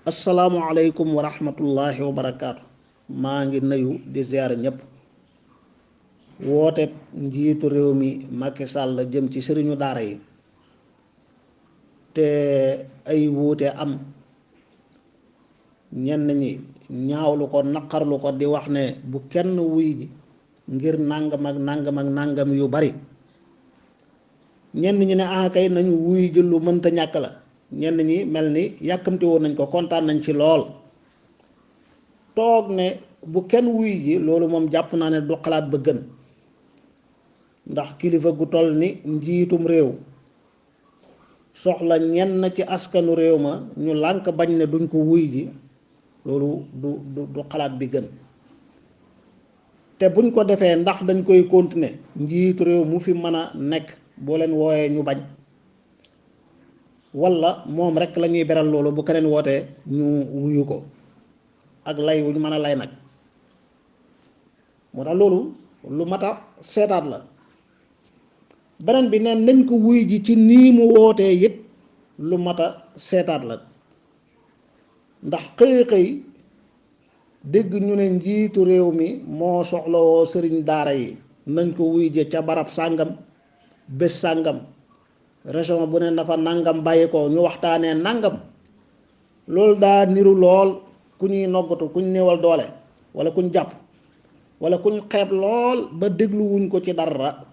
asalaamualeykum wa rahmatullahi wa barakaatu. maa ngi nuyu di ziyaara ñëpp. woote njiitu réew mi Macky Sall la jëm ci sëriñu daara yi te ay wuute am ñenn ñi ñaawlu ko naqarlu ko di wax ne bu kenn wuy ji ngir nàngam ak nàngam ak nàngam yu bari. ñenn ñi ne kay nañu wuy ji lu mënta ñàkk la. ñenn ñi mel ni yàkkamti woon nañ ko kontaan nañ ci lool. toog ne bu kenn wuy ji loolu moom jàpp naa ne du xalaat ba gën, ndax kilifa gu toll ni njiitum réew soxla ñenn ci askanu réew ma ñu lànk bañ ne duñ ko wuy ji, loolu du xalaat bi gën. te buñ ko defee ndax dañ koy continuer, njiitu réew mu fi mën a nekk boo leen wooyee ñu bañ, walla moom rek la ñuy beral loolu bu keneen wootee ñu wuyu ko ak lay wuñ mën a lay nag. moo tax loolu lu mat a seetaat la. beneen bi neen nañ ko wuy ji ci nii mu wootee it lu mat a seetaat la, ndax xëy dégg ñu ne njiitu réew mi moo soxlawoo sëriñ daara yi nañ ko wuy ji ca barab sàngam bés sàngam région bu ne na fa nangam bàyyi ko ñu waxtaanee nangam. loolu daa niru lool ku ñuy noggatu kuñ néewal doole wala kuñ jàpp wala kuñ xeeb lool ba dégluwuñ ko ci dara,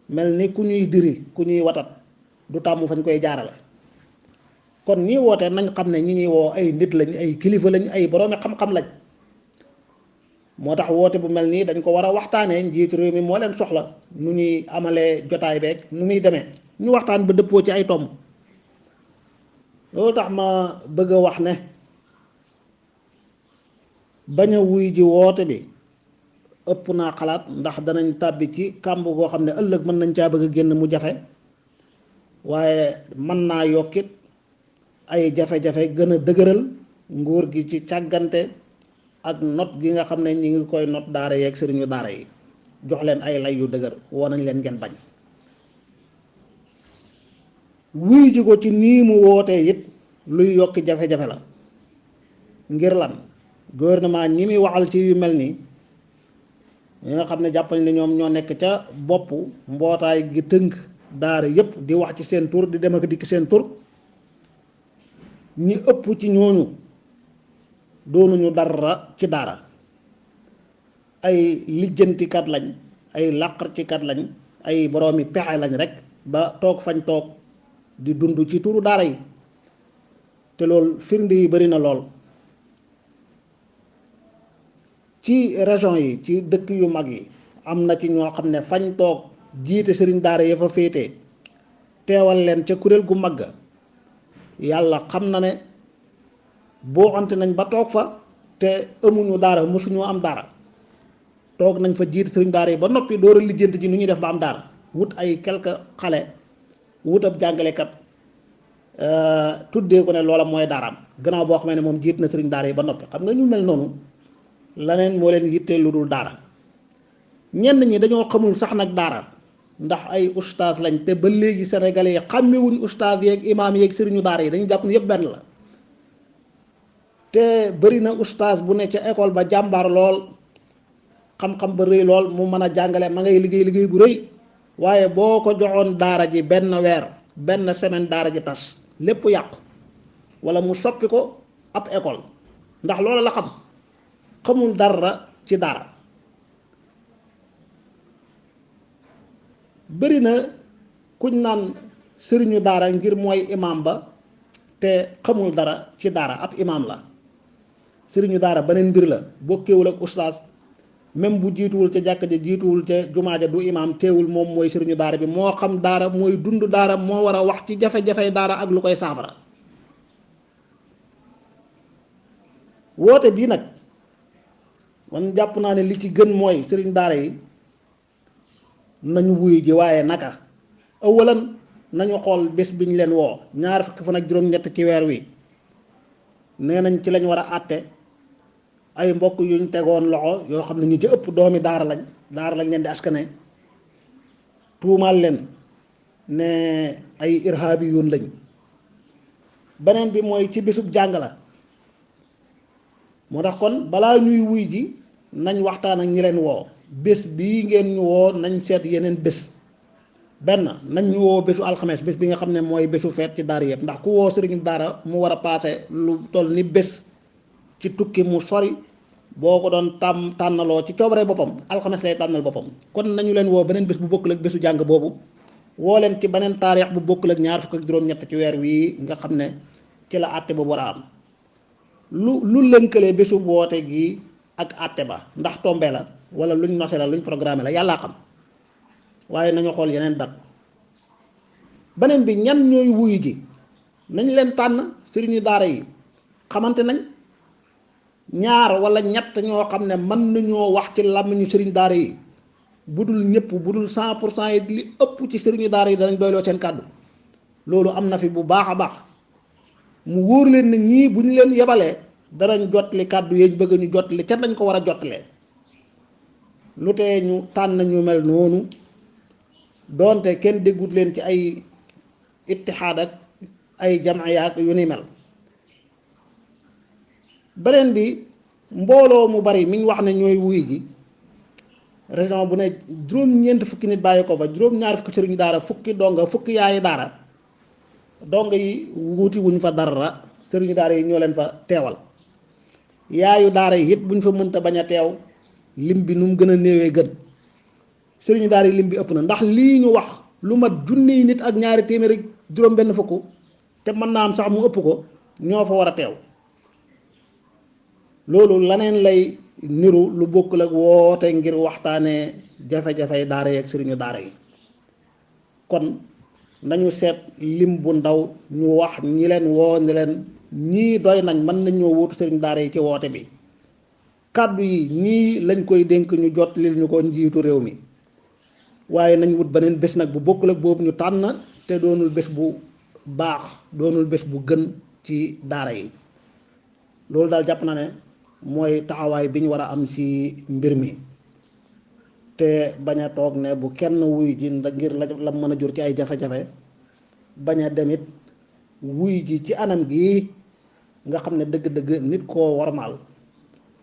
mel ni ku ñuy diri ku ñuy watat du tàmm fañ koy jaarale. kon ñi woote nañ xam ne ñi ñuy woo ay nit lañ, ay kilifa lañ, ay boroomi xam-xam lañ. moo tax woote bu mel nii dañ ko war a waxtaanee. njiitu réew mi moo leen soxla nu ñuy amalee jotaay beeg nu muy demee, ñu waxtaan ba dëppoo ci ay tomb. loolu tax ma bëgg a wax ne bañ a wuy ji woote bi ëpp naa xalaat, ndax danañ tàbbi ci kàmb goo xam ne ëllëg mën nañ caa bëgg a génn mu jafe, waaye mën naa yokkit ay jafe-jafe gën a dëgëral nguur gi ci càggante ak not gi nga xam ne ñi ngi koy not daara yeeg sëriñu daara yi, jox leen ay lay yu dëgër woo nañ leen ngeen bañ. wuy ji ko ci nii mu wootee it luy yokki jafe-jafe la. ngir lan? gouvernement ñi muy waxal ci yu mel nii ñi nga xam ne jàpp nañ ne ñoom ñoo nekk ca boppu mbootaay gi tënk daara yépp di wax ci seen tur di dem ak dikk seen tur, ñi ëpp ci ñooñu doonuñu dara ci daara. ay lijjantikat lañ, ay làqarcikat lañ, ay boroomi pexe lañ rek ba toog fañ toog di dund ci turu daara yi. te loolu firnde yi bari na lool. ci région yi, ci dëkk yu mag yi am na ci ñoo xam ne fañ toog jiite sëriñ daara ya fa féete teewal leen ca kuréel gu mag, yàlla xam na ne boo ante nañ ba toog fa te amuñu daara, mësuñoo am daara. toog nañ fa jiite sëriñ daara yi ba noppi door a lijjanti ji nu ñuy def ba am daara, wut ay quelque xale, wut ab jàngalekat tuddee ko ne loola mooy daaraam, gannaaw boo xamee ne moom jiit na sëriñ daara yi ba noppi. xam nga ñu mel noonu laneen moo leen yittee lu dul daara. ñenn ñi dañoo xamul sax nag daara, ndax ay ustaas lañ te ba léegi sénégalais yi xàmmewuñ ustaas yeeg imaam yeeg sëriñu daara yi, dañu jàpp ne yëpp benn la. te bari na ustaas bu ne ca école ba jàmbaar lool, xam-xam ba rëy lool, mu mën a jàngale, ma ngay liggéey bu rëy, waaye boo ko joxoon daara ji benn weer benn semaine daara ji tas lépp yàqu, wala mu soppi ko ab école, ndax loolu la xam, xamul dara ci daara. bari na kuñ naan sëriñu daara ngir mooy imaam ba te xamul dara ci daara, ab imaam la. sëriñu daara beneen mbir la, bokkewul ak ustaas. même bu jiituwul ca jàkka ja, jiituwul ca jumaa ja, du imaam, teewul moom mooy sëriñu daara bi, moo xam daara, mooy dund daara, moo war a wax ci jafe-jafe daara ak lu koy saafara. woote bii nag man jàpp naa ne li ci gën mooy sëriñ daara yi nañu wuyu ji, waaye naka? awalan nañu xool bés biñ leen woo, 2 fukki fan ak juróom-ñett ci weer wi, nee nañ ci lañ war a àtte ay mbokk yuñ tegoon loxo yoo xam ne ñu ci ëpp doomi daara lañ leen di askane, tuumaal leen ne ay irhaabi yoon lañ. beneen bi mooy ci bésub jàng la moo tax kon balaa ñuy wuy ji nañ waxtaan ak ñi leen woo bés bii ngeen ñu woo nañ seet yeneen bés benn nañ ñu woo bésu alxames bés bi nga xam ne mooy bésu feet ci daara yëpp ndax ku woo sëriñu daara mu war a paase lu toll ni bés ci tukki mu sori boo ko doon tànnaloo ci coobare boppam alxames lay tànnal boppam kon nañu leen woo beneen bés bu bokkul ak bésu jàng boobu woo leen ci beneen taarix bu bokkul ak ñaar fukk ak juróom-ñett ci weer wii nga xam ne ci la àtte boobu war a am lu lënkale bésu woote gi ak àtte ba ndax tombe la wala luñ nose la luñ programme la yàllaa xam waaye nañu xool yeneen dat beneen bi ñan ñooy wuyu ji nañ leen tànn sëriñu daara yi xamante nañ ñaar wala ñett ñoo xam ne mën nañoo wax ci làmmiñu sëriñ daara yi bu dul ñëpp bu dul 100% yi li ëpp ci sëriñu daara yi danañ doyloo seen kàddu loolu am na fi bu baax a baax mu wóor leen ne ñii bu ñu leen yebalee danañ jottali kàddu yeñ bëgg ñu jottali ca nañ ko war a jottalee lu tee ñu tànn ñu mel noonu doonte kenn déggut leen ci ay ittihaad ak ay jamaaya ak yu ni mel beneen bi mbooloo mu bari mi ñu wax ne ñooy wuy ji région bu ne juróom-ñeent fukki nit bàyyi ko fa juróom-ñaar fukki sëriñu daara fukki donga fukki yaayi daara donga yi wuuti wuñ fa dara sëriñu daara yi ñoo leen fa teewal yaayu daara yi it buñ fa mënta bañ a teew lim bi nu mu gën a néewee gën sëriñu daara yi lim bi ëpp na ndax lii ñu wax lu mat junniy nit ak ñaari téeméer juróom benn fukk te mën naa am sax mu ëpp ko ñoo fa war a teew loolu laneen lay niru lu bokkul ak woote ngir waxtaanee jafe-jafey daara yi ak sëriñu daara yi kon nañu seet lim bu ndaw ñu wax ñi leen woo ni leen ñii doy nañ mën nañ ñoo wuutu sëriñu daara yi ci woote bi kàddu yi ñii lañ koy dénk ñu jot lil ñu ko njiitu réew mi waaye nañ wut beneen bés nag bu bokkul ak boobu ñu tànn te doonul bés bu baax doonul bés bu gën ci daara yi loolu daal jàpp na ne mooy taxawaay bi ñu war a am ci mbir mi te bañ a toog ne bu kenn wuy ji ngir la mën a jur ci ay jafe-jafe bañ a demit wuy ji ci anam gi nga xam ne dëgg-dëgg nit koo warmaal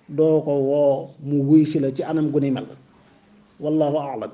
doo ko woo mu wuy si la ci anam gu ni mel wallahu a'lam